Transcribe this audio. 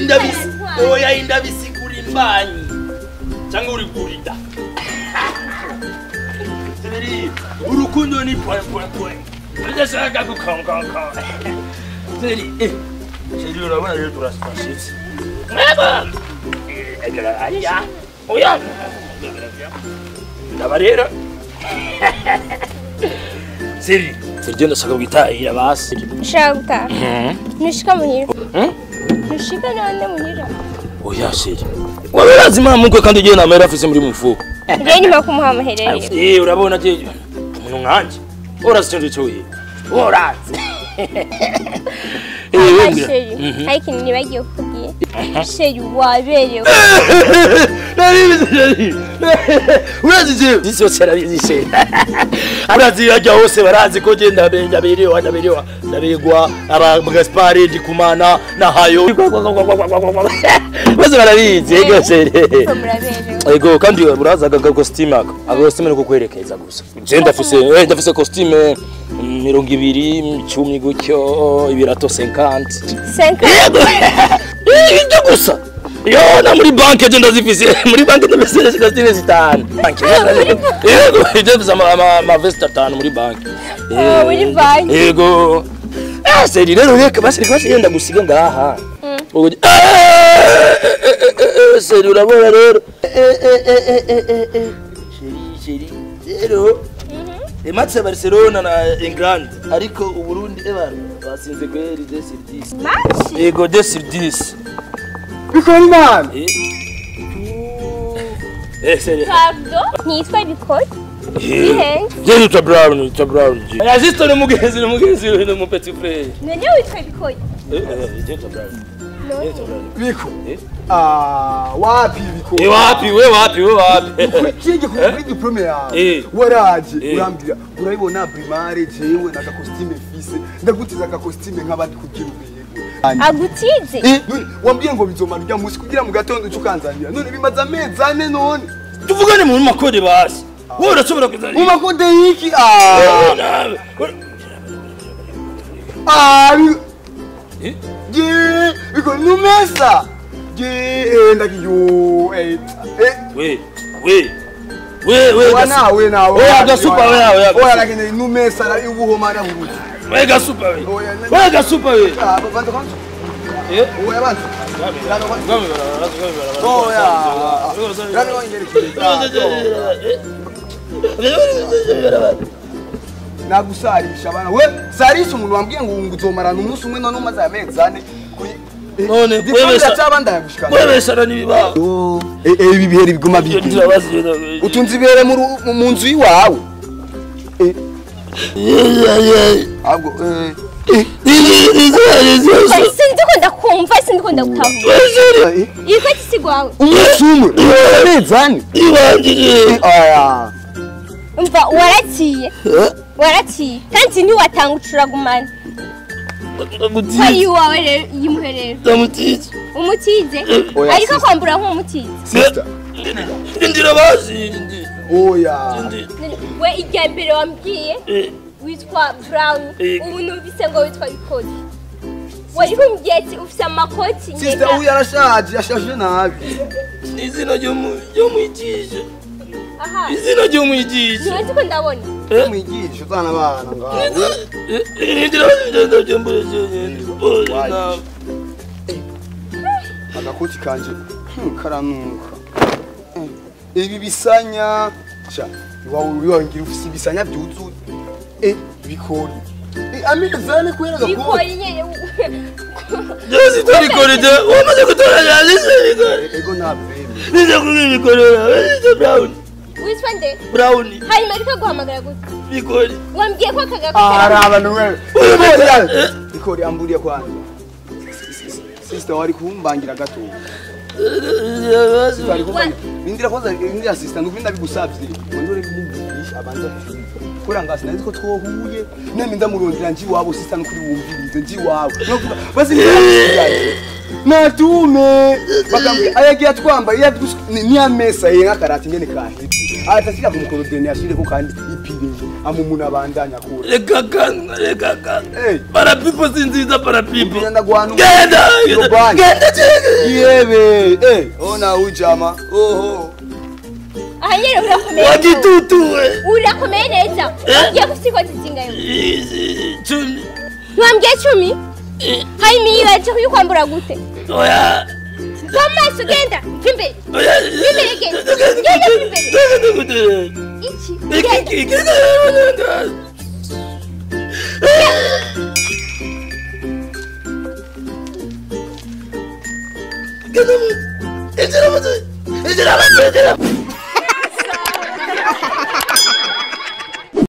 Indabisi oya indabisigura imbanyi cyangwa uri gurinda. Chéri, urukundo ni point point point. Ndashaka gukonkonko. Chéri, chéri urabona rero turasitse. Mweba. Egera aya. Oya. Ndaba rero. Chéri, chéri ndashaka gutahira basi. Ndashaka gutaha. Ntushika muhira. Ntushika none muhira. Oya chéri. Wawe lazima mukwe kandi ugiye na mera afise muri mufuko. Rero nyuma kumuha amaherere. Urabona je umuntu nkanje. Urazi cyo cyo we. Urazi. Chéri, hari ikintu nibagiye kukubwira. Chéri waberewe. Naribizi chéri. Urazi je, isi yose arabizi chéri. Arazi yajya hose barazi ko je ndaberewa ndaberewa ndabegwa aba Gaspard Ndikumana na Hayo. Bose barabizi ego chéri. Ego kandi uraza aga costume aka. Aga costume niko kwerekeza gusa. Je ndafise ndafise costume 20 10 gutyo ibirato 50. 50. Ibyo gusa. Yo na muri banke je ndazifise muri banke ndafise costume zitanu. Banke. Yego je ndafise ama veste atanu muri banke. Muri banke. Yego. Chéri rero reka basi reka basi yenda gusiga ngaha. Chéri urabona rero. Chéri chéri rero. Match ya Barcelona na England ariko Uburundi ebara basinze kweri 2/10. Match? Yego 2/10. Bikora Imana. Chéri. Pardon? Nitwa Bikora. Je nitwa Brown, nitwa Brown. Ya juste no mugenzi no mugenzi no mu petit frère. None witwa Bikora. Je nitwa Brown. Biko. Wapi Biko? Wapi we wapi we wapi? Kije kuri diplome yawe. Waraje urambwira urabibona primare jewe na costume fise ndagutiza ka costume nk'abandi kugira ubego. Agutize? None wambwiye ngo bizomara urya munsi kugira mu gatondo ucukanzanira. None bimaze amezi ane none. Tuvugane mu makode basi. Wowe urashobora kuzana. Mu makode yiki? Je, biko numesa. Je, ndakiyo. We, we. We, we. Wana we na. Oya gasupa we oya. Oya lakini numesa na ubuhoma na bubuzi. We gasupa we. We gasupa we. Bantu bantu. Oya bantu. Oya. Nagusarisha bana. We sarisha umuntu wambwiye ngo nguzomarana umunsi umwe none umaze amezi ane kuri none kwebesha cyabandaya gushikana. Kwebesha nibibaho. Ibi bihere biguma bibi. Utunze ibere mu nzu iwawe. Ahubwo Sinzi ko ndakumva sinzi ko ndagutahura. Ikoti sigwawe. Umunsi umwe amezi ane. Iwanje. Oya. Umva waraciye. Waraciye. Kandi ntiwatanga ucuragumana. Ko iwawe rero yimuhe rero. Ndamutize. Umutize? Ariko kwambura nk'umutize. Sister. Ndira bazi. Oya. We irya mbere wambwiye witwa Brown ubu numvise ngo witwa Bikori. Wari kumbwiye ati ufise amakoti nyega. Sister uyu yarashaje yashaje nabi. Izina ry'umwigisha. Aha. Izina ry'umwigisha. Niwe ndiko ndabona. Umwigisha uzana abana ngawe. Agakoti kanje karanuka. Ibi bisanya cha iwawe ngira ufise ibisanya byuzuye. Bikori. Amezi ane kwera gakoti. Bikori nyene. Jose torikori je, wamaze gutora jose bikori. Ego nabreme. Nize kuri bikori, nize Brown. Witwa nde? Brown. Hanyuma ariko guhamagara gute? Bikori. Wambwiye ko akagakoti. Araba nuwe. Bikori amburiye kwanza. Sister wari kumbangira gato. Indira kwanza indira sister nuko ndabigusavye. Ndore kumuvugisha abanza kora ngasi nzi ko twohuye nemi ndamurondera nji wabo sister nukuri wumvirize nji wabo. Basi Natume bakambwira ayagiye atwambaye ni amesa ye nk'akarati nyene kaheze atashira ku mukorodeni ashireko kandi ipireye amumuna abandanya akura. Reka kan, reka kan. Parapipo si nziza parapipo. Genda genda yebe ona ujama oho. Aha nyene urakomeye. Wagitutu urakomeye neza. Ugiye gufite zingayo? 10. Ntiwambwiye 10? Haimi yaje kuyikwambura gute? Oya. Thomas genda imbere. Oya. Imbere genda. Genda imbere. Iki. Genda. Genda. Genda. Genda.